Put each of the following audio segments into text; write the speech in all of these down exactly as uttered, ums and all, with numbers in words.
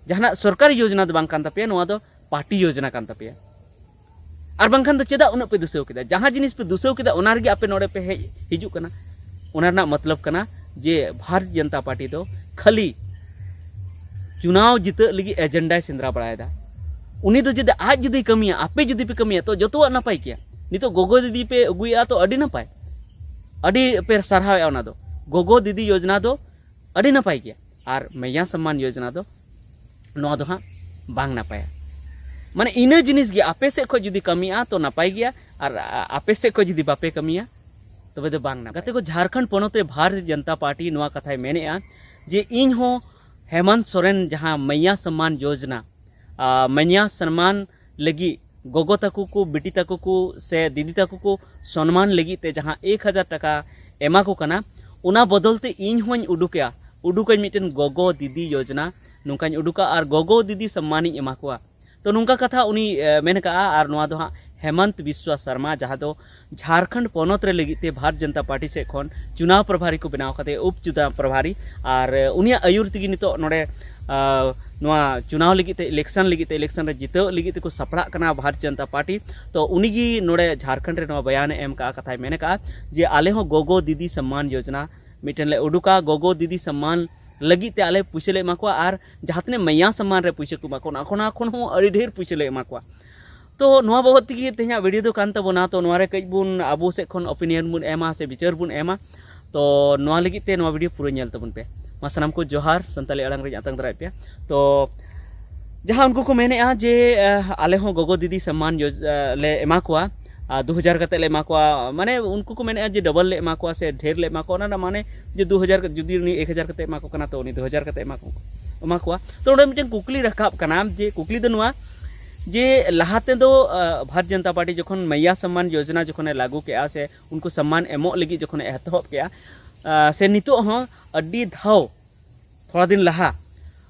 ᱡᱟᱦᱟᱱᱟᱜ ᱥᱚᱨᱠᱟᱨᱤ ᱭᱳᱡᱽᱱᱟ ᱫᱚ ᱵᱟᱝ ᱠᱟᱱ ᱛᱟᱯᱮᱭᱟ, ᱱᱚᱣᱟ ᱫᱚ ᱯᱟᱨᱴᱤ ᱭᱳᱡᱽᱱᱟ ᱠᱟᱱ ᱛᱟᱯᱮᱭᱟ᱾ ᱟᱨ ᱵᱟᱝᱠᱷᱟᱱ ᱫᱚ ᱪᱮᱫᱟᱜ ᱩᱱᱟᱹᱜ ᱯᱮ ᱫᱩᱥᱟᱹᱣ ᱠᱮᱫᱟ? ᱡᱟᱦᱟᱸ ᱡᱤᱱᱤᱥ ᱯᱮ ᱫᱩᱥᱟᱹᱣ ᱠᱮᱫᱟ, ᱚᱱᱟ ᱨᱮᱜᱮ ᱟᱯᱮ ᱱᱚᱰᱮ ᱯᱮ ᱦᱮᱡ ᱦᱤᱡᱩᱜ ᱠᱟᱱᱟ᱾ ᱚᱱᱟ ᱨᱮᱱᱟᱜ ᱢᱚᱛᱞᱚᱵ ᱠᱟᱱᱟ ᱡᱮ ᱵᱷᱟᱨᱚᱛ ᱡᱚᱱᱚᱛᱟ ᱯᱟᱨᱴᱤ ᱫᱚ ᱠᱷᱟᱹᱞᱤ ᱪᱩᱱᱟᱣ ᱡᱤᱛᱟᱹᱜ ᱞᱟᱹᱜᱤᱫ ᱮᱡᱮᱱᱰᱟᱭ ᱥᱮᱸᱫᱽᱨᱟ ᱵᱟᱲᱟᱭᱮᱫᱟ᱾ ᱩᱱᱤ ᱫᱚ ᱡᱩᱫᱤ ᱟᱡ ᱡᱩᱫᱤ ᱠᱟᱹᱢᱤᱭᱟ, ᱟᱯᱮ ᱡᱩᱫᱤ ᱯᱮ ᱠᱟᱹᱢᱤᱭᱟ, ᱛᱚ ᱡᱚᱛᱚᱣᱟᱜ ᱱᱟᱯᱟᱭ ᱜᱮᱭᱟ᱾ ᱱᱤᱛᱚᱜ ᱜᱚᱜᱚ ᱫᱤᱫᱤ ᱯᱮ ᱟᱹᱜᱩᱭᱮᱫᱼᱟ, ᱛᱚ ᱟᱹᱰᱤ ᱱᱟᱯᱟᱭ, ᱟᱹᱰᱤ ᱯᱮ ᱥᱟᱨᱦᱟᱣᱮᱫᱼᱟ᱾ ᱚᱱᱟ ᱫᱚ, ᱜᱚᱜᱚ ᱫᱤᱫᱤ ᱭᱳᱡᱽᱱᱟ ᱫᱚ ᱟᱹᱰᱤ ᱱᱟᱯᱟᱭ ᱜᱮᱭᱟ, ᱟᱨ ᱢᱟᱭᱭᱟ ᱥᱚᱢᱢᱟᱱ ᱭᱳᱡᱽᱱᱟ ᱫᱚ ᱱᱚᱣᱟ ᱫᱚ ᱦᱟᱸᱜ ᱵᱟᱝ ᱱᱟᱯᱟᱭᱟ᱾ ᱢᱟᱱᱮ ᱤᱱᱟᱹ ᱡᱤᱱᱤᱥ ᱜᱮ ᱟᱯᱮ ᱥᱮᱫ ᱠᱷᱚᱱ ᱡᱩᱫᱤ ᱠᱟᱹᱢᱤᱜᱼᱟ ᱛᱚ ᱱᱟᱯᱟᱭ ᱜᱮᱭᱟ, ᱟᱨ ᱟ-, ᱟᱯᱮ ᱥᱮᱫ ᱠᱷᱚᱱ ᱡᱩᱫᱤ ᱵᱟᱯᱮ ᱠᱟᱹᱢᱤᱭᱟ ᱛᱚᱵᱮ ᱫᱚ ᱵᱟᱝ ᱱᱟᱯᱟᱭᱟ᱾ ᱜᱟᱛᱮ ᱠᱚ, ᱡᱷᱟᱲᱠᱷᱚᱸᱰ ᱯᱚᱱᱚᱛ ᱨᱮ ᱵᱷᱟᱨᱚᱛᱤᱭᱚ ᱡᱚᱱᱚᱛᱟ ᱯᱟᱨᱴᱤ ᱱᱚᱣᱟ ᱠᱟᱛᱷᱟᱭ ᱢᱮᱱᱮᱫᱼᱟ ᱡᱮ ᱤᱧ ᱦᱚᱸ ᱦᱮᱢᱚᱱᱛ ᱥᱚᱨᱮᱱ ᱡᱟᱦᱟᱸ ᱢᱟᱭᱭᱟ ᱥᱚᱢᱢᱟᱱ ᱭᱳᱡᱽᱱᱟ, ᱟ, ᱢᱟᱭᱭᱟ ᱥᱚᱢᱢᱟᱱ ᱞᱟᱹᱜᱤᱫ ᱜᱚᱜᱚ ᱛᱟᱠᱚ ᱠᱚ, ᱵᱤᱴᱤ ᱛᱟᱠᱚ ᱠᱚ ᱥᱮ ᱫᱤᱫᱤ ᱛᱟᱠᱚ ᱠᱚ ᱥᱚᱱᱢᱟᱱ ᱞᱟᱹᱜᱤᱫ ᱛᱮ ᱡᱟᱦᱟᱸ ᱮᱠ ᱦᱟᱡᱟᱨ ᱴᱟᱠᱟ ᱮᱢᱟ ᱠᱚ ᱠᱟᱱᱟ, ᱚᱱᱟ ᱵᱚᱫᱚᱞ ᱛᱮ ᱤᱧ ᱦᱚᱸᱧ ᱩᱰᱩᱠᱮᱜᱼᱟ, ᱩᱰᱩᱠᱟᱹᱧ ᱢᱤᱫᱴᱮᱱ ᱜᱚᱜᱚ ᱫᱤᱫᱤ ᱭᱳᱡᱽᱱᱟ ᱱᱚᱝᱠᱟᱧ ᱩᱰᱩᱠᱟ ᱟᱨ ᱜᱚᱜᱚ ᱫᱤᱫᱤ ᱥᱚᱢᱢᱟᱱᱤᱧ ᱮᱢᱟ ᱠᱚᱣᱟ᱾ ᱛᱚ ᱱᱚᱝᱠᱟ ᱠᱟᱛᱷᱟ ᱩᱱᱤ, ᱮ, ᱢᱮᱱ ᱠᱟᱜᱼᱟ᱾ ᱟᱨ ᱱᱚᱣᱟ ᱫᱚ ᱦᱟᱸᱜ ᱦᱮᱢᱚᱱᱛ ᱵᱤᱥᱣᱟ ᱥᱚᱨᱢᱟ, ᱡᱟᱦᱟᱸ ᱫᱚ ᱡᱷᱟᱲᱠᱷᱚᱸᱰ ᱯᱚᱱᱚᱛ ᱨᱮ ᱞᱟᱹᱜᱤᱫ ᱛᱮ ᱵᱷᱟᱨᱚᱛ ᱡᱚᱱᱚᱛᱟ ᱯᱟᱨᱴᱤ ᱥᱮᱫ ᱠᱷᱚᱱ ᱪᱩᱱᱟᱣ ᱯᱨᱚᱵᱷᱟᱨᱤ ᱠᱚ ᱵᱮᱱᱟᱣ ᱠᱟᱫᱮᱭᱟ, ᱩᱯ ᱪᱩᱱᱟᱣ ᱯᱨᱚᱵᱷᱟᱨᱤ᱾ ᱟᱨ, ᱮ, ᱩᱱᱤᱭᱟᱜ ᱟᱹᱭᱩᱨ ᱛᱮᱜᱮ ᱱᱤᱛᱚᱜ ᱱᱚᱰᱮ, ᱟ, ᱱᱚᱣᱟ ᱪᱩᱱᱟᱣ ᱞᱟᱹᱜᱤᱫ ᱛᱮ, ᱤᱞᱮᱠᱥᱚᱱ ᱞᱟᱹᱜᱤᱫ ᱛᱮ, ᱤᱞᱮᱠᱥᱚᱱ ᱨᱮ ᱡᱤᱛᱟᱹᱣ ᱞᱟᱹᱜᱤᱫ ᱛᱮᱠᱚ ᱥᱟᱯᱲᱟᱜ ᱠᱟᱱᱟ ᱵᱷᱟᱨᱚᱛ ᱡᱚᱱᱚᱛᱟ ᱯᱟᱨᱴᱤ᱾ ᱛᱚ ᱩᱱᱤᱜᱮ ᱱᱚᱰᱮ ᱡᱷᱟᱲᱠᱷᱚᱸᱰ ᱨᱮ ᱱᱚᱣᱟ ᱵᱚᱭᱟᱱᱮ ᱮᱢ ᱠᱟᱜᱼᱟ, ᱠᱟᱛᱷᱟᱭ ᱢᱮᱱ ᱠᱟᱜᱼᱟ ᱡᱮ ᱟᱞᱮ ᱦᱚᱸ ᱜᱚᱜᱚ ᱫᱤᱫᱤ ᱥᱚᱢᱢᱟᱱ ᱭᱳᱡᱽᱱᱟ ᱢᱤᱫᱴᱮᱱ ᱞᱮ ᱩᱰᱩᱠᱟ, ᱜᱚᱜᱚ ᱫᱤᱫᱤ ᱥᱚᱢᱢᱟᱱ ᱞᱟᱹᱜᱤᱫ ᱛᱮ ᱟᱞᱮ ᱯᱩᱭᱥᱟᱹ ᱞᱮ ᱮᱢᱟ ᱠᱚᱣᱟ, ᱟᱨ ᱡᱟᱦᱟᱸ ᱛᱤᱱᱟᱹᱜ ᱢᱟᱭᱭᱟ ᱥᱚᱢᱢᱟᱱ ᱨᱮ ᱯᱩᱭᱥᱟᱹ ᱠᱚ ᱮᱢᱟ ᱠᱚᱣᱟ, ᱚᱱᱟ ᱠᱷᱚᱱ, ᱚᱱᱟ ᱠᱷᱚᱱ ᱦᱚᱸ ᱟᱹᱰᱤ ᱰᱷᱮᱨ ᱯᱩᱭᱥᱟᱹ ᱞᱮ ᱮᱢᱟ ᱠᱚᱣᱟ᱾ ᱛᱚ ᱱᱚᱣᱟ ᱵᱟᱵᱚᱫ ᱛᱮᱜᱮ ᱛᱮᱦᱮᱧᱟᱜ ᱵᱷᱤᱰᱤᱭᱳ ᱫᱚ ᱠᱟᱱ ᱛᱟᱵᱚᱱᱟ᱾ ᱛᱚ ᱱᱚᱣᱟ ᱨᱮ ᱠᱟᱹᱡ ᱵᱚᱱ ᱟᱵᱚ ᱥᱮᱫ ᱠᱷᱚᱱ ᱚᱯᱤᱱᱤᱭᱚᱱ ᱵᱚᱱ ᱮᱢᱟ ᱥᱮ ᱵᱤᱪᱟᱹᱨ ᱵᱚᱱ ᱮᱢᱟ᱾ ᱛᱚ ᱱᱚᱣᱟ ᱞᱟᱹᱜᱤᱫ ᱛᱮ ᱱᱚᱣᱟ ᱵᱷᱤᱰᱤᱭᱳ ᱯᱩᱨᱟᱹ ᱧᱮᱞ ᱛᱟᱵᱚᱱ ᱯᱮ᱾ ᱢᱟ ᱥᱟᱱᱟᱢ ᱠᱚ ᱡᱚᱦᱟᱨ, ᱥᱟᱱᱛᱟᱲᱤ ᱟᱲᱟᱝ ᱨᱮᱧ ᱟᱛᱟᱝ ᱫᱟᱨᱟᱭᱮᱫ ᱯᱮᱭᱟ᱾ ᱛᱚ ᱡᱟᱦᱟᱸ ᱩᱱᱠᱩ ᱠᱚ ᱢᱮᱱᱮᱫᱼᱟ ᱡᱮ, ᱟᱦ, ᱟᱞᱮ ᱦᱚᱸ ᱜᱚᱜᱚ ᱫᱤᱫᱤ ᱥᱚᱢᱢᱟᱱ ᱭᱳᱡ-, ᱟᱦ, ᱞᱮ ᱮᱢᱟ ᱠᱚᱣᱟ, ᱟᱨ ᱫᱩ ᱦᱟᱡᱟᱨ ᱠᱟᱛᱮ ᱞᱮ ᱮᱢᱟ ᱠᱚᱣᱟ, ᱢᱟᱱᱮ ᱩᱱᱠᱩ ᱠᱚ ᱢᱮᱱᱮᱫᱼᱟ ᱡᱮ ᱰᱚᱵᱚᱞ ᱞᱮ ᱮᱢᱟ ᱠᱚᱣᱟ ᱥᱮ ᱰᱷᱮᱨ ᱞᱮ ᱮᱢᱟ ᱠᱚᱣᱟ, ᱚᱱᱟ ᱨᱮᱱᱟᱜ ᱢᱟᱱᱮ ᱡᱮ ᱫᱩ ᱦᱟᱡᱟᱨ ᱠᱟ-, ᱡᱩᱫᱤ ᱩᱱᱤ ᱮᱠ ᱦᱟᱡᱟᱨ ᱠᱟᱛᱮ ᱮᱢᱟ ᱠᱚ ᱠᱟᱱᱟ ᱛᱚ ᱩᱱᱤ ᱫᱩ ᱦᱟᱡᱟᱨ ᱠᱟᱛᱮ ᱮᱢᱟ ᱠᱚ, ᱮᱢᱟ ᱠᱚᱣᱟ᱾ ᱛᱚ ᱚᱸᱰᱮ ᱢᱤᱫᱴᱮᱱ ᱠᱩᱠᱞᱤ ᱨᱟᱠᱟᱵ ᱠᱟᱱᱟ, ᱡᱮ ᱠᱩᱠᱞᱤ ᱫᱚ ᱱᱚᱣᱟ ᱡᱮ ᱞᱟᱦᱟ ᱛᱮᱫᱚ, ᱟᱦ, ᱵᱷᱟᱨᱚᱛ ᱡᱚᱱᱚᱛᱟ ᱯᱟᱨᱴᱤ ᱡᱚᱠᱷᱚᱱ ᱢᱟᱭᱭᱟ ᱥᱚᱢᱢᱟᱱ ᱭᱳᱡᱽᱱᱟ ᱡᱚᱠᱷᱚᱱᱮ ᱞᱟᱹᱜᱩ ᱠᱮᱜᱼᱟ ᱥᱮ ᱩᱱᱠᱩ ᱥᱚᱢᱢᱟᱱ ᱮᱢᱚᱜ ᱞᱟᱹᱜᱤᱫ ᱡᱚᱠᱷᱚᱱᱮ ᱮᱛᱚᱦᱚᱵ ᱠᱮᱜᱼᱟ, ᱟᱦ, ᱥᱮ ᱱᱤᱛᱚᱜ ᱦᱚᱸ ᱟᱹᱰᱤ ᱫᱷᱟᱣ ᱛᱷᱚᱲᱟ ᱫᱤᱱ ᱞᱟᱦᱟ,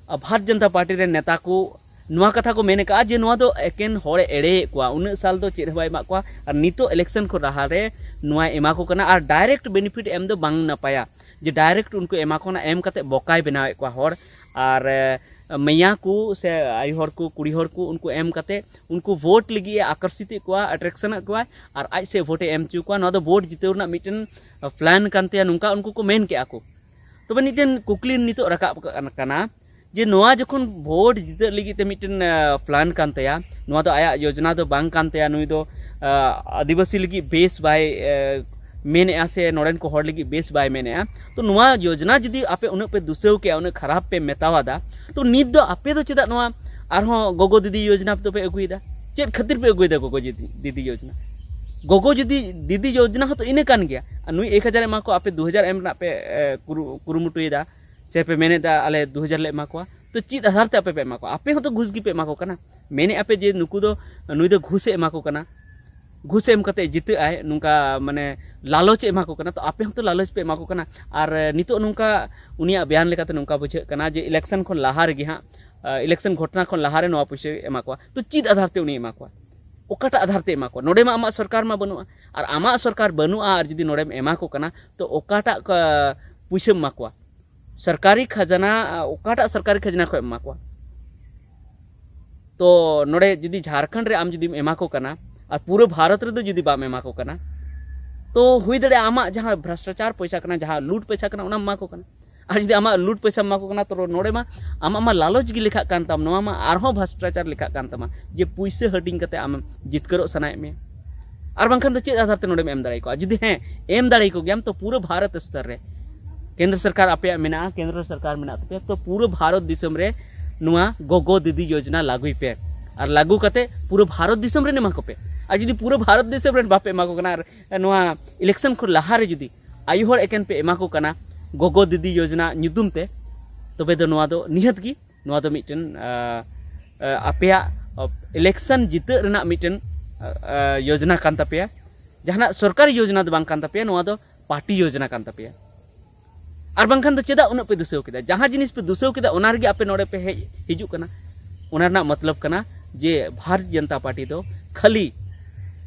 ᱟ, ᱵᱷᱟᱨᱚᱛ ᱡᱚᱱᱚᱛᱟ ᱯᱟᱨᱴᱤ ᱨᱮᱱ ᱱᱮᱛᱟ ᱠᱚ ᱱᱚᱣᱟ ᱠᱟᱛᱷᱟ ᱠᱚ ᱢᱮᱱ ᱟᱠᱟᱫᱼᱟ ᱡᱮ ᱱᱚᱣᱟ ᱫᱚ ᱮᱠᱮᱱ ᱦᱚᱲᱮ ᱮᱲᱮᱭᱮᱫ ᱠᱚᱣᱟ, ᱩᱱᱟᱹᱜ ᱥᱟᱞ ᱫᱚ ᱪᱮᱫ ᱦᱚᱸ ᱵᱟᱭ ᱮᱢᱟᱜ ᱠᱚᱣᱟ, ᱟᱨ ᱱᱤᱛᱚᱜ ᱤᱞᱮᱠᱥᱚᱱ ᱠᱚ ᱞᱟᱦᱟᱨᱮ ᱱᱚᱣᱟᱭ ᱮᱢᱟ ᱠᱚ ᱠᱟᱱᱟ, ᱟᱨ ᱰᱟᱭᱨᱮᱠᱴ ᱵᱮᱱᱤᱯᱷᱤᱴ ᱮᱢ ᱫᱚ ᱵᱟᱝ ᱱᱟᱯᱟᱭᱟ, ᱡᱮ ᱰᱟᱭᱨᱮᱠᱴ ᱩᱱᱠᱩ ᱮᱢᱟ ᱠᱚ ᱠᱟᱱᱟ, ᱮᱢ ᱠᱟᱛᱮ ᱵᱚᱠᱟᱭ ᱵᱮᱱᱟᱣᱮᱫ ᱠᱚᱣᱟ ᱦᱚᱲ, ᱟᱨ, ᱮ, ᱢᱮᱭᱟ ᱠᱚ ᱥᱮ ᱟᱭᱳ ᱦᱚᱲ ᱠᱚ, ᱠᱩᱲᱤ ᱦᱚᱲ ᱠᱚ, ᱩᱱᱠᱩ ᱮᱢ ᱠᱟᱛᱮ ᱩᱱᱠᱩ ᱵᱷᱳᱴ ᱞᱟᱹᱜᱤᱫ ᱮ ᱟᱠᱚᱨᱥᱤᱛᱮᱫ ᱠᱚᱣᱟ, ᱟᱴᱨᱮᱠᱥᱚᱱᱮᱫ ᱠᱚᱣᱟᱭ, ᱟᱨ ᱟᱡ ᱥᱮᱫ ᱵᱷᱳᱴ ᱮ ᱮᱢ ᱦᱚᱪᱚ ᱠᱚᱣᱟ᱾ ᱱᱚᱣᱟ ᱫᱚ ᱵᱷᱳᱴ ᱡᱤᱛᱟᱹᱣ ᱨᱮᱱᱟᱜ ᱢᱤᱫᱴᱮᱱ ᱯᱞᱟᱱ ᱠᱟᱱ ᱛᱟᱭᱟ, ᱱᱚᱝᱠᱟ ᱩᱱᱠᱩ ᱠᱚ ᱢᱮᱱ ᱠᱮᱜᱼᱟ ᱠᱚ᱾ ᱛᱚᱵᱮ ᱢᱤᱫᱴᱮᱱ ᱠᱩᱠᱞᱤ ᱱᱤᱛᱚᱜ ᱨᱟᱠᱟᱵ ᱠᱟᱱᱟ ᱡᱮ ᱱᱚᱣᱟ ᱡᱚᱠᱷᱚᱱ ᱵᱷᱳᱴ ᱡᱤᱛᱟᱹᱜ ᱞᱟᱹᱜᱤᱫ ᱛᱮ ᱢᱤᱫᱴᱮᱱ ᱯᱞᱟᱱ ᱠᱟᱱ ᱛᱟᱭᱟ, ᱱᱚᱣᱟ ᱫᱚ ᱟᱭᱟᱜ ᱭᱳᱡᱽᱱᱟ ᱫᱚ ᱵᱟᱝ ᱠᱟᱱ ᱛᱟᱭᱟ, ᱱᱩᱭ ᱫᱚ ᱟᱹᱫᱤᱵᱟᱹᱥᱤ ᱞᱟᱹᱜᱤᱫ ᱵᱮᱥ ᱵᱟᱭ ᱢᱮᱱᱮᱜᱼᱟ ᱥᱮ ᱱᱚᱰᱮᱱ ᱠᱚ ᱦᱚᱲ ᱞᱟᱹᱜᱤᱫ ᱵᱮᱥ ᱵᱟᱭ ᱢᱮᱱᱮᱜᱼᱟ᱾ ᱛᱚ ᱱᱚᱣᱟ ᱭᱳᱡᱽᱱᱟ ᱡᱩᱫᱤ ᱟᱯᱮ ᱩᱱᱟᱹᱜ ᱯᱮ ᱫᱩᱥᱟᱹᱣ ᱠᱮᱜᱼᱟ, ᱩᱱᱟᱹᱜ ᱠᱷᱟᱨᱟᱯ ᱯᱮ ᱢᱮᱛᱟᱣᱟᱫᱟ, ᱛᱚ ᱱᱤᱛ ᱫᱚ ᱟᱯᱮ ᱫᱚ ᱪᱮᱫᱟᱜ ᱱᱚᱣᱟ ᱟᱨᱦᱚᱸ ᱜᱚᱜᱚ ᱫᱤᱫᱤ ᱭᱳᱡᱽᱱᱟ ᱫᱚᱯᱮ ᱟᱹᱜᱩᱭᱮᱫᱟ? ᱪᱮᱫ ᱠᱷᱟᱹᱛᱤᱨ ᱯᱮ ᱟᱹᱜᱩᱭᱮᱫᱟ ᱜᱚᱜᱚ ᱫᱤᱫᱤ, ᱫᱤᱫᱤ ᱭᱳᱡᱽᱱᱟ? ᱜᱚᱜᱚ ᱡᱩᱫᱤ ᱫᱤᱫᱤ ᱭᱳᱡᱽᱱᱟ ᱦᱚᱸᱛᱚ ᱤᱱᱟᱹ ᱠᱟᱱ ᱜᱮᱭᱟ᱾ ᱟᱨ ᱱᱩᱭ ᱮᱠ ᱦᱟᱡᱟᱨ ᱮᱢᱟ ᱠᱚ, ᱟᱯᱮ ᱫᱩ ᱦᱟᱡᱟᱨ ᱮᱢ ᱨᱮᱱᱟᱜ ᱯᱮ ᱠᱩᱨᱩᱢᱩᱴᱩᱭᱮᱫᱟ, ᱥᱮ ᱯᱮ ᱢᱮᱱᱮᱫᱟ ᱟᱞᱮ ᱫᱩ ᱦᱟᱡᱟᱨ ᱞᱮ ᱮᱢᱟ ᱠᱚᱣᱟ᱾ ᱛᱚ ᱪᱮᱫ ᱟᱫᱷᱟᱨ ᱛᱮ ᱟᱯᱮ ᱯᱮ ᱮᱢᱟ ᱠᱚᱣᱟ? ᱟᱯᱮ ᱦᱚᱸᱛᱚ ᱜᱷᱩᱥ ᱜᱮᱯᱮ ᱮᱢᱟ ᱠᱚ ᱠᱟᱱᱟ᱾ ᱢᱮᱱᱮᱫ ᱟᱯᱮ ᱡᱮ ᱱᱩᱠᱩ ᱫᱚ, ᱱᱩᱭ ᱫᱚ ᱜᱷᱩᱥ ᱮ ᱮᱢᱟ ᱠᱚ ᱠᱟᱱᱟ, ᱜᱷᱩᱥ ᱮᱢ ᱠᱟᱛᱮ ᱡᱤᱛᱟᱹᱜ ᱟᱭ, ᱱᱚᱝᱠᱟ ᱢᱟᱱᱮ ᱞᱟᱞᱚᱪ ᱮ ᱮᱢᱟ ᱠᱚ ᱠᱟᱱᱟ᱾ ᱛᱚ ᱟᱯᱮ ᱦᱚᱸᱛᱚ ᱞᱟᱞᱚᱪ ᱯᱮ ᱮᱢᱟ ᱠᱚ ᱠᱟᱱᱟ᱾ ᱟᱨ ᱱᱤᱛᱚᱜ ᱱᱚᱝᱠᱟ ᱩᱱᱤᱭᱟᱜ ᱵᱮᱭᱟᱱ ᱞᱮᱠᱟᱛᱮ ᱱᱚᱝᱠᱟ ᱵᱩᱡᱷᱟᱹᱜ ᱠᱟᱱᱟ ᱡᱮ ᱤᱞᱮᱠᱥᱚᱱ ᱠᱷᱚᱱ ᱞᱟᱦᱟ ᱨᱮᱜᱮ ᱦᱟᱸᱜ, ᱤᱞᱮᱠᱥᱚᱱ ᱜᱷᱚᱴᱚᱱᱟ ᱠᱷᱚᱱ ᱞᱟᱦᱟᱨᱮ ᱱᱚᱣᱟ ᱯᱩᱭᱥᱟᱹ ᱮᱢᱟ ᱠᱚᱣᱟ᱾ ᱛᱚ ᱪᱮᱫ ᱟᱫᱷᱟᱨ ᱛᱮ ᱩᱱᱤ ᱮᱢᱟ ᱠᱚᱣᱟ? ᱚᱠᱟᱴᱟᱜ ᱟᱫᱷᱟᱨ ᱛᱮ ᱮᱢᱟ ᱠᱚᱣᱟ? ᱱᱚᱰᱮ ᱢᱟ ᱟᱢᱟᱜ ᱥᱚᱨᱠᱟᱨ ᱢᱟ ᱵᱟᱹᱱᱩᱜᱼᱟ, ᱟᱨ ᱟᱢᱟᱜ ᱥᱚᱨᱠᱟᱨ ᱵᱟᱹᱱᱩᱜᱼᱟ ᱟᱨ ᱡᱩᱫᱤ ᱱᱚᱰᱮᱢ ᱮᱢᱟ ᱠᱚ ᱠᱟᱱᱟ, ᱛᱚ ᱚᱠᱟᱴᱟᱜ ᱯᱩᱭᱥᱟᱹᱢ ᱮᱢᱟ ᱠᱚᱣᱟ? ᱥᱚᱨᱠᱟᱨᱤ ᱠᱷᱟᱡᱽᱱᱟ, ᱚᱠᱟᱴᱟᱜ ᱥᱚᱨᱠᱟᱨᱤ ᱠᱷᱟᱡᱽᱱᱟ ᱠᱷᱚᱱ ᱮᱢ ᱮᱢᱟ ᱠᱚᱣᱟ? ᱛᱚ ᱱᱚᱰᱮ ᱡᱩᱫᱤ ᱡᱷᱟᱲᱠᱷᱚᱸᱰ ᱨᱮ ᱟᱢ ᱡᱩᱫᱤᱢ ᱮᱢᱟ ᱠᱚ ᱠᱟᱱᱟ, ᱟᱨ ᱯᱩᱨᱟᱹ ᱵᱷᱟᱨᱚᱛ ᱨᱮᱫᱚ ᱡᱩᱫᱤ ᱵᱟᱢ ᱮᱢᱟ ᱠᱚ ᱠᱟᱱᱟ, ᱛᱚ ᱦᱩᱭ ᱫᱟᱲᱮᱭᱟᱜᱼᱟ ᱟᱢᱟᱜ ᱡᱟᱦᱟᱸ ᱵᱷᱨᱟᱥᱴᱟᱪᱟᱨ ᱯᱚᱭᱥᱟ ᱠᱟᱱᱟ, ᱡᱟᱦᱟᱸ ᱞᱩᱴ ᱯᱚᱭᱥᱟ ᱠᱟᱱᱟ, ᱚᱱᱟᱢ ᱮᱢᱟ ᱠᱚ ᱠᱟᱱᱟ᱾ ᱟᱨ ᱡᱩᱫᱤ ᱟᱢᱟᱜ ᱞᱩᱴ ᱯᱚᱭᱥᱟᱢ ᱮᱢᱟ ᱠᱚ ᱠᱟᱱᱟ, ᱛᱚ ᱱᱚᱰᱮ ᱢᱟ ᱟᱢᱟᱜ ᱢᱟ ᱞᱟᱞᱚᱪ ᱜᱮ ᱞᱮᱠᱷᱟᱜ ᱠᱟᱱ ᱛᱟᱢ, ᱱᱚᱣᱟ ᱢᱟ ᱟᱨᱦᱚᱸ ᱵᱷᱨᱟᱥᱴᱟᱪᱟᱨ ᱞᱮᱠᱷᱟᱜ ᱠᱟᱱ ᱛᱟᱢᱟ, ᱡᱮ ᱯᱩᱭᱥᱟᱹ ᱦᱟᱹᱴᱤᱧ ᱠᱟᱛᱮ ᱟᱢᱮᱢ ᱡᱤᱛᱠᱟᱹᱨᱚᱜ ᱥᱟᱱᱟᱭᱮᱫ ᱢᱮᱭᱟ᱾ ᱟᱨ ᱵᱟᱝᱠᱷᱟᱱ ᱫᱚ ᱪᱮᱫ ᱟᱫᱷᱟᱨ ᱛᱮ ᱱᱚᱰᱮᱢ ᱮᱢ ᱫᱟᱲᱮ ᱟᱠᱚᱣᱟ? ᱡᱩᱫᱤ ᱦᱮᱸ, ᱮᱢ ᱫᱟᱲᱮ ᱟᱠᱚ ᱜᱮᱭᱟᱢ, ᱛᱚ ᱯᱩᱨᱟᱹ ᱵᱷᱟᱨᱚᱛ ᱥᱛᱚᱨ ᱨᱮ ᱠᱮᱱᱫᱨᱚ ᱥᱚᱨᱠᱟᱨ ᱟᱯᱮᱭᱟᱜ ᱢᱮᱱᱟᱜᱼᱟ, ᱠᱮᱱᱫᱨᱚ ᱥᱚᱨᱠᱟᱨ ᱢᱮᱱᱟᱜ ᱛᱟᱯᱮᱭᱟ, ᱛᱚ ᱯᱩᱨᱟᱹ ᱵᱷᱟᱨᱚᱛ ᱫᱤᱥᱚᱢ ᱨᱮ ᱱᱚᱣᱟ ᱜᱚᱜᱚ ᱫᱤᱫᱤ ᱭᱳᱡᱽᱱᱟ ᱞᱟᱹᱜᱩᱭ ᱯᱮ᱾ ᱟᱨ ᱞᱟᱹᱜᱩ ᱠᱟᱛᱮ ᱯᱩᱨᱟᱹ ᱵᱷᱟᱨᱚᱛ ᱫᱤᱥᱚᱢ ᱨᱮᱱ ᱮᱢᱟ ᱠᱚᱯᱮ᱾ ᱟᱨ ᱡᱩᱫᱤ ᱯᱩᱨᱟᱹ ᱵᱷᱟᱨᱚᱛ ᱫᱤᱥᱚᱢ ᱨᱮᱱ ᱵᱟᱯᱮ ᱮᱢᱟ ᱠᱚ ᱠᱟᱱᱟ, ᱟᱨ ᱱᱚᱣᱟ ᱤᱞᱮᱠᱥᱚᱱ ᱠᱷᱚᱱ ᱞᱟᱦᱟ ᱨᱮ ᱡᱩᱫᱤ ᱟᱭᱳ ᱦᱚᱲ ᱮᱠᱮᱱ ᱯᱮ ᱮᱢᱟ ᱠᱚ ᱠᱟᱱᱟ ᱜᱚᱜᱚ ᱫᱤᱫᱤ ᱭᱳᱡᱽᱱᱟ ᱧᱩᱛᱩᱢ ᱛᱮ, ᱛᱚᱵᱮ ᱫᱚ ᱱᱚᱣᱟ ᱫᱚ ᱱᱤᱦᱟᱹᱛ ᱜᱮ, ᱱᱚᱣᱟ ᱫᱚ ᱢᱤᱫᱴᱮᱱ, ᱟ, ᱟ, ᱟᱯᱮᱭᱟᱜ, ᱟ, ᱤᱞᱮᱠᱥᱚᱱ ᱡᱤᱛᱟᱹᱜ ᱨᱮᱱᱟᱜ ᱢᱤᱫᱴᱮᱱ, ᱟ, ᱟ, ᱭᱳᱡᱽᱱᱟ ᱠᱟᱱ ᱛᱟᱯᱮᱭᱟ᱾ ᱡᱟᱦᱟᱱᱟᱜ ᱥᱚᱨᱠᱟᱨᱤ ᱭᱳᱡᱽᱱᱟ ᱫᱚ ᱵᱟᱝ ᱠᱟᱱ ᱛᱟᱯᱮᱭᱟ, ᱱᱚᱣᱟ ᱫᱚ ᱯᱟᱨᱴᱤ ᱭᱳᱡᱽᱱᱟ ᱠᱟᱱ ᱛᱟᱯᱮᱭᱟ᱾ ᱟᱨ ᱵᱟᱝᱠᱷᱟᱱ ᱫᱚ ᱪᱮᱫᱟᱜ ᱩᱱᱟᱹᱜ ᱯᱮ ᱫᱩᱥᱟᱹᱣ ᱠᱮᱫᱟ? ᱡᱟᱦᱟᱸ ᱡᱤᱱᱤᱥ ᱯᱮ ᱫᱩᱥᱟᱹᱣ ᱠᱮᱫᱟ, ᱚᱱᱟ ᱨᱮᱜᱮ ᱟᱯᱮ ᱱᱚᱰᱮ ᱯᱮ ᱦᱮᱡ ᱦᱤᱡᱩᱜ ᱠᱟᱱᱟ᱾ ᱚᱱᱟ ᱨᱮᱱᱟᱜ ᱢᱚᱛᱞᱚᱵ ᱠᱟᱱᱟ ᱡᱮ ᱵᱷᱟᱨᱚᱛ ᱡᱚᱱᱚᱛᱟ ᱯᱟᱨᱴᱤ ᱫᱚ ᱠᱷᱟᱹᱞᱤ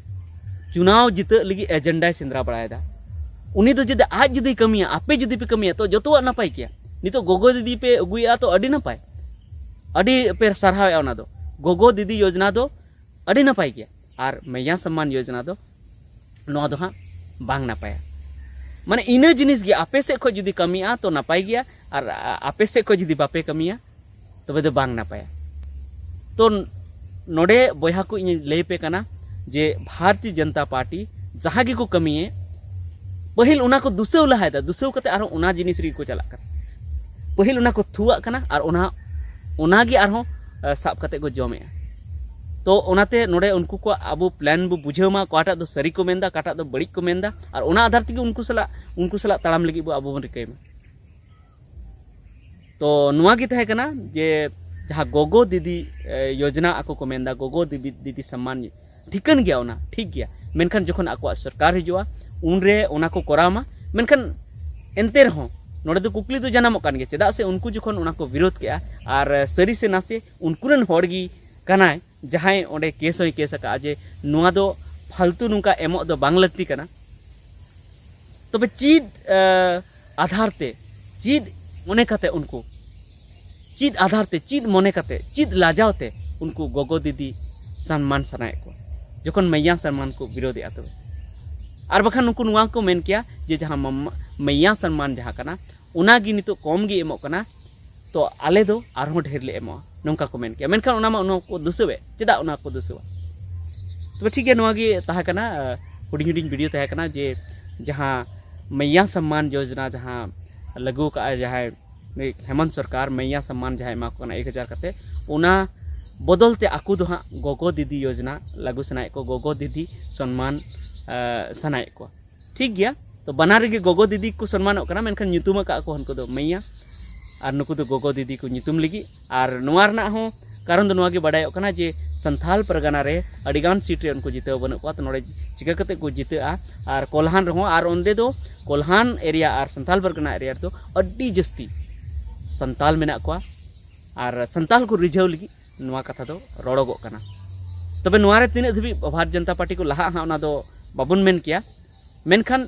ᱪᱩᱱᱟᱣ ᱡᱤᱛᱟᱹᱜ ᱞᱟᱹᱜᱤᱫ ᱮᱡᱮᱱᱰᱟᱭ ᱥᱮᱸᱫᱽᱨᱟ ᱵᱟᱲᱟᱭᱮᱫᱟ᱾ ᱩᱱᱤ ᱫᱚ ᱡᱩᱫᱤ ᱟᱡ ᱡᱩᱫᱤᱭ ᱠᱟᱹᱢᱤᱭᱟ, ᱟᱯᱮ ᱡᱩᱫᱤ ᱯᱮ ᱠᱟᱹᱢᱤᱭᱟ, ᱛᱚ ᱡᱚᱛᱚᱣᱟᱜ ᱱᱟᱯᱟᱭ ᱜᱮᱭᱟ᱾ ᱱᱤᱛᱚᱜ ᱜᱚᱜᱚ ᱫᱤᱫᱤ ᱯᱮ ᱟᱹᱜᱩᱭᱮᱫᱼᱟ, ᱛᱚ ᱟᱹᱰᱤ ᱱᱟᱯᱟᱭ᱾ ᱟᱹᱰᱤ ᱯᱮ ᱥᱟᱨᱦᱟᱣᱮᱫᱼᱟ ᱚᱱᱟ ᱫᱚ᱾ ᱜᱚᱜᱚ ᱫᱤᱫᱤ ᱭᱳᱡᱽᱱᱟ ᱫᱚ ᱟᱹᱰᱤ ᱱᱟᱯᱟᱭ ᱜᱮᱭᱟ, ᱟᱨ ᱢᱟᱹᱭᱟ ᱥᱚᱢᱢᱟᱱ ᱭᱳᱡᱽᱱᱟ ᱫᱚ, ᱱᱚᱣᱟ ᱫᱚ ᱦᱟᱸᱜ ᱵᱟᱝ ᱱᱟᱯᱟᱭᱟ᱾ ᱢᱟᱱᱮ ᱤᱱᱟᱹ ᱡᱤᱱᱤᱥ ᱜᱮ ᱟᱯᱮ ᱥᱮᱫ ᱠᱷᱚᱱ ᱡᱩᱫᱤ ᱠᱟᱹᱢᱤᱜᱼᱟ ᱛᱚ ᱱᱟᱯᱟᱭ ᱜᱮᱭᱟ, ᱟᱨ ᱟ-, ᱟᱯᱮ ᱥᱮᱫ ᱠᱷᱚᱱ ᱡᱩᱫᱤ ᱵᱟᱯᱮ ᱠᱟᱹᱢᱤᱭᱟ ᱛᱚᱵᱮ ᱫᱚ ᱵᱟᱝ ᱱᱟᱯᱟᱭᱟ᱾ ᱛᱚ ᱱᱚᱰᱮ ᱵᱚᱭᱦᱟ ᱠᱚ ᱤᱧ ᱞᱟᱹᱭ ᱯᱮ ᱠᱟᱱᱟ ᱡᱮ ᱵᱷᱟᱨᱚᱛᱤᱭᱚ ᱡᱚᱱᱚᱛᱟ ᱯᱟᱨᱴᱤ ᱡᱟᱦᱟᱸ ᱜᱮᱠᱚ ᱠᱟᱹᱢᱤᱭᱮ, ᱯᱟᱹᱦᱤᱞ ᱚᱱᱟ ᱠᱚ ᱫᱩᱥᱟᱹᱣ ᱞᱟᱦᱟᱭᱮᱫᱟ, ᱫᱩᱥᱟᱹᱣ ᱠᱟᱛᱮ ᱟᱨᱦᱚᱸ ᱚᱱᱟ ᱡᱤᱱᱤᱥ ᱨᱮᱜᱮ ᱠᱚ ᱪᱟᱞᱟᱜ ᱠᱟᱱᱟ᱾ ᱯᱟᱹᱦᱤᱞ ᱚᱱᱟ ᱠᱚ ᱛᱷᱩᱣᱟᱜ ᱠᱟᱱᱟ ᱟᱨ ᱚᱱᱟ, ᱚᱱᱟ ᱜᱮ ᱟᱨᱦᱚᱸ, ᱮ, ᱥᱟᱵ ᱠᱟᱛᱮ ᱠᱚ ᱡᱚᱢᱮᱜᱼᱟ᱾ ᱛᱚ ᱚᱱᱟᱛᱮ ᱱᱚᱰᱮ ᱩᱱᱠᱩ ᱠᱚᱣᱟᱜ ᱟᱵᱚ ᱯᱞᱮᱱ ᱵᱚ ᱵᱩᱡᱷᱟᱹᱣ ᱢᱟ, ᱚᱠᱟᱴᱟᱜ ᱫᱚ ᱥᱟᱹᱨᱤ ᱠᱚ ᱢᱮᱱᱫᱟ, ᱚᱠᱟᱴᱟᱜ ᱫᱚ ᱵᱟᱹᱲᱤᱡ ᱠᱚ ᱢᱮᱱᱫᱟ, ᱟᱨ ᱚᱱᱟ ᱟᱫᱷᱟᱨ ᱛᱮᱜᱮ ᱩᱱᱠᱩ ᱥᱟᱞᱟᱜ, ᱩᱱᱠᱩ ᱥᱟᱞᱟᱜ ᱛᱟᱲᱟᱢ ᱞᱟᱹᱜᱤᱫ ᱵᱚ ᱟᱵᱚ ᱵᱚᱱ ᱨᱤᱠᱟᱹᱭ ᱢᱟ᱾ ᱛᱚ ᱱᱚᱣᱟ ᱜᱮ ᱛᱟᱦᱮᱸ ᱠᱟᱱᱟ ᱡᱮ ᱡᱟᱦᱟᱸ ᱜᱚᱜᱚ ᱫᱤᱫᱤ, ᱮ, ᱭᱳᱡᱽᱱᱟ ᱟᱠᱚ ᱠᱚ ᱢᱮᱱᱫᱟ, ᱜᱚᱜᱚ ᱫᱤᱫᱤ, ᱫᱤᱫᱤ ᱥᱚᱢᱢᱟᱱ, ᱴᱷᱤᱠᱟᱹᱱ ᱜᱮᱭᱟ, ᱚᱱᱟ ᱴᱷᱤᱠ ᱜᱮᱭᱟ, ᱢᱮᱱᱠᱷᱟᱱ ᱡᱚᱠᱷᱚᱱ ᱟᱠᱚᱣᱟᱜ ᱥᱚᱨᱠᱟᱨ ᱦᱤᱡᱩᱜᱼᱟ ᱩᱱᱨᱮ ᱚᱱᱟ ᱠᱚ ᱠᱚᱨᱟᱣ ᱢᱟ᱾ ᱢᱮᱱᱠᱷᱟᱱ ᱮᱱᱛᱮ ᱨᱮᱦᱚᱸ ᱱᱚᱰᱮ ᱫᱚ ᱠᱩᱠᱞᱤ ᱫᱚ ᱡᱟᱱᱟᱢᱚᱜ ᱠᱟᱱ ᱜᱮᱭᱟ, ᱪᱮᱫᱟᱜ ᱥᱮ ᱩᱱᱠᱩ ᱡᱚᱠᱷᱚᱱ ᱚᱱᱟ ᱠᱚ ᱵᱤᱨᱳᱫ ᱠᱮᱜᱼᱟ ᱟᱨ ᱥᱟᱹᱨᱤ ᱥᱮ ᱱᱟᱥᱮ ᱩᱱᱠᱩ ᱨᱮᱱ ᱦᱚᱲ ᱜᱮ ᱠᱟᱱᱟᱭ ᱡᱟᱦᱟᱸᱭ ᱚᱸᱰᱮ ᱠᱮᱥ ᱦᱚᱸᱭ ᱠᱮᱥ ᱟᱠᱟᱫᱼᱟ ᱡᱮ ᱱᱚᱣᱟ ᱫᱚ ᱯᱷᱟᱞᱛᱩ ᱱᱚᱝᱠᱟ ᱮᱢᱚᱜ ᱫᱚ ᱵᱟᱝ ᱞᱟᱹᱠᱛᱤ ᱠᱟᱱᱟ, ᱛᱚᱵᱮ ᱪᱮᱫ, ᱮ, ᱟᱫᱷᱟᱨ ᱛᱮ, ᱪᱮᱫ ᱢᱚᱱᱮ ᱠᱟᱛᱮ ᱩᱱᱠᱩ, ᱪᱮᱫ ᱟᱫᱷᱟᱨ ᱛᱮ, ᱪᱮᱫ ᱢᱚᱱᱮ ᱠᱟᱛᱮ, ᱪᱮᱫ ᱞᱟᱡᱟᱣ ᱛᱮ ᱩᱱᱠᱩ ᱜᱚᱜᱚ ᱫᱤᱫᱤ ᱥᱚᱱᱢᱟᱱ ᱥᱟᱱᱟᱭᱮᱫ ᱠᱚᱣᱟ, ᱡᱚᱠᱷᱚᱱ ᱢᱟᱹᱭᱭᱟ ᱥᱚᱱᱢᱟᱱ ᱠᱚ ᱵᱤᱨᱳᱫᱮᱜᱼᱟ ᱛᱚᱵᱮ? ᱟᱨ ᱵᱟᱠᱷᱟᱱ ᱱᱩᱠᱩ ᱱᱚᱣᱟ ᱠᱚ ᱢᱮᱱ ᱠᱮᱭᱟ ᱡᱮ ᱡᱟᱦᱟᱸ ᱢᱟᱢ-, ᱢᱟᱹᱭᱭᱟ ᱥᱚᱱᱢᱟᱱ ᱡᱟᱦᱟᱸ ᱠᱟᱱᱟ, ᱚᱱᱟ ᱜᱮ ᱱᱤᱛᱚᱜ ᱠᱚᱢ ᱜᱮ ᱮᱢᱚᱜ ᱠᱟᱱᱟ, ᱛᱚ ᱟᱞᱮ ᱫᱚ ᱟᱨᱦᱚᱸ ᱰᱷᱮᱨ ᱞᱮ ᱮᱢᱚᱜᱼᱟ, ᱱᱚᱝᱠᱟ ᱠᱚ ᱢᱮᱱ ᱠᱮᱭᱟ᱾ ᱢᱮᱱᱠᱷᱟᱱ ᱚᱱᱟ ᱢᱟ ᱚᱱᱟ ᱠᱚ ᱫᱩᱥᱟᱹᱣᱮᱫ, ᱪᱮᱫᱟᱜ ᱚᱱᱟ ᱠᱚ ᱫᱩᱥᱟᱹᱣᱟ? ᱛᱚᱵᱮ ᱴᱷᱤᱠ ᱜᱮᱭᱟ, ᱱᱚᱣᱟ ᱜᱮ ᱛᱟᱦᱮᱸ ᱠᱟᱱᱟ, ᱟᱸ, ᱦᱩᱰᱤᱧ ᱦᱩᱰᱤᱧ ᱵᱷᱤᱰᱤᱭᱳ ᱛᱟᱦᱮᱸ ᱠᱟᱱᱟ ᱡᱮ ᱡᱟᱦᱟᱸ ᱢᱟᱹᱭᱭᱟ ᱥᱚᱱᱢᱟᱱ ᱭᱳᱡᱽᱱᱟ ᱡᱟᱦᱟᱸ ᱞᱟᱹᱜᱩ ᱠᱟᱜᱼᱟᱭ ᱡᱟᱦᱟᱸᱭ ᱱᱩᱭ ᱦᱮᱢᱚᱱᱛ ᱥᱚᱨᱠᱟᱨ, ᱢᱟᱹᱭᱭᱟ ᱥᱚᱱᱢᱟᱱ ᱡᱟᱦᱟᱸᱭ ᱮᱢᱟ ᱠᱚ ᱠᱟᱱᱟ ᱮᱠ ᱦᱟᱡᱟᱨ ᱠᱟᱛᱮ, ᱚᱱᱟ ᱵᱚᱫᱚᱞ ᱛᱮ ᱟᱠᱚ ᱫᱚ ᱦᱟᱸᱜ ᱜᱚᱜᱚ ᱫᱤᱫᱤ ᱭᱳᱡᱽᱱᱟ ᱞᱟᱹᱜᱩ ᱥᱟᱱᱟᱭᱮᱫ ᱠᱚ, ᱜᱚᱜᱚ ᱫᱤᱫᱤ ᱥᱚᱱᱢᱟᱱ, ᱟᱸ, ᱥᱟᱱᱟᱭᱮᱫ ᱠᱚᱣᱟ᱾ ᱴᱷᱤᱠ ᱜᱮᱭᱟ, ᱛᱚ ᱵᱟᱱᱟᱨ ᱨᱮᱜᱮ ᱜᱚᱜᱚ ᱫᱤᱫᱤ ᱠᱚ ᱥᱚᱱᱢᱟᱱᱚᱜ ᱠᱟᱱᱟ, ᱢᱮᱱᱠᱷᱟᱱ ᱧᱩᱛᱩᱢ ᱟᱠᱟᱫ ᱠᱚ ᱦᱟᱱᱠᱩ ᱫᱚ ᱢᱟᱹᱭᱭᱟ, ᱟᱨ ᱱᱩᱠᱩ ᱫᱚ ᱜᱚᱜᱚ ᱫᱤᱫᱤ ᱠᱚ ᱧᱩᱛᱩᱢ ᱞᱟᱹᱜᱤᱫ᱾ ᱟᱨ ᱱᱚᱣᱟ ᱨᱮᱱᱟᱜ ᱦᱚᱸ ᱠᱟᱨᱚᱱ ᱫᱚ ᱱᱚᱣᱟ ᱜᱮ ᱵᱟᱰᱟᱭᱚᱜ ᱠᱟᱱᱟ ᱡᱮ ᱥᱟᱱᱛᱷᱟᱞ ᱯᱟᱨᱜᱟᱱᱟ ᱨᱮ ᱟᱹᱰᱤᱜᱟᱱ ᱥᱤᱴ ᱨᱮ ᱩᱱᱠᱩ ᱡᱤᱛᱟᱹᱣ ᱵᱟᱹᱱᱩᱜ ᱠᱚᱣᱟ, ᱛᱚ ᱱᱚᱰᱮ ᱪᱤᱠᱟᱹ ᱠᱟᱛᱮ ᱠᱚ ᱡᱤᱛᱟᱹᱜᱼᱟ? ᱟᱨ ᱠᱚᱞᱦᱟᱱ ᱨᱮᱦᱚᱸ, ᱟᱨ ᱚᱸᱰᱮ ᱫᱚ ᱠᱚᱞᱦᱟᱱ ᱮᱨᱤᱭᱟ ᱟᱨ ᱥᱟᱱᱛᱷᱟᱞ ᱯᱟᱨᱜᱟᱱᱟ ᱮᱨᱤᱭᱟ ᱨᱮᱫᱚ ᱟᱹᱰᱤ ᱡᱟᱹᱥᱛᱤ ᱥᱟᱱᱛᱟᱞ ᱢᱮᱱᱟᱜ ᱠᱚᱣᱟ, ᱟᱨ ᱥᱟᱱᱛᱟᱞ ᱠᱚ ᱨᱤᱡᱷᱟᱹᱣ ᱞᱟᱹᱜᱤᱫ ᱱᱚᱣᱟ ᱠᱟᱛᱷᱟ ᱫᱚ ᱨᱚᱲᱚᱜᱚᱜ ᱠᱟᱱᱟ᱾ ᱛᱚᱵᱮ ᱱᱚᱣᱟ ᱨᱮ ᱛᱤᱱᱟᱹᱜ ᱫᱷᱟᱹᱵᱤᱡ ᱵᱷᱟᱨᱚᱛ ᱡᱚᱱᱚᱛᱟ ᱯᱟᱨᱴᱤ ᱠᱚ ᱞᱟᱦᱟᱜᱼᱟ ᱦᱟᱸᱜ, ᱚᱱᱟ ᱫᱚ ᱵᱟᱵᱚᱱ ᱢᱮᱱ ᱠᱮᱭᱟ, ᱢᱮᱱᱠᱷᱟᱱ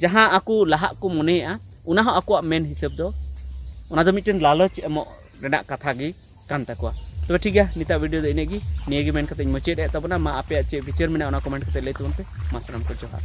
ᱡᱟᱦᱟᱸ ᱟᱠᱚ ᱞᱟᱦᱟᱜ ᱠᱚ ᱢᱚᱱᱮᱭᱮᱜᱼᱟ, ᱚᱱᱟ ᱦᱚᱸ ᱟᱠᱚᱣᱟᱜ ᱢᱮᱱ ᱦᱤᱥᱟᱹᱵ ᱫᱚ, ᱚᱱᱟ ᱫᱚ ᱢᱤᱫᱴᱮᱱ ᱞᱟᱞᱚᱪ ᱮᱢᱚᱜ ᱨᱮᱱᱟᱜ ᱠᱟᱛᱷᱟ ᱜᱮ ᱠᱟᱱ ᱛᱟᱠᱚᱣᱟ᱾ ᱛᱚᱵᱮ ᱴᱷᱤᱠ ᱜᱮᱭᱟ, ᱱᱤᱛᱟᱜ ᱵᱷᱤᱰᱤᱭᱳ ᱫᱚ ᱤᱱᱟᱹᱜ ᱜᱮ᱾ ᱱᱤᱭᱟᱹ ᱜᱮ ᱢᱮᱱ ᱠᱟᱛᱮ ᱤᱧ ᱢᱩᱪᱟᱹᱫ ᱮᱫ ᱛᱟᱵᱚᱱᱟ᱾ ᱢᱟ ᱟᱯᱮᱭᱟᱜ ᱪᱮᱫ ᱵᱤᱪᱟᱹᱨ ᱢᱮᱱᱟᱜᱼᱟ, ᱚᱱᱟ ᱠᱚᱢᱮᱱᱴ ᱠᱟᱛᱮ ᱞᱟᱹᱭ ᱛᱟᱵᱚᱱ ᱯᱮ᱾ ᱢᱟ ᱥᱟᱱᱟᱢ ᱠᱚ ᱡᱚᱦᱟᱨ᱾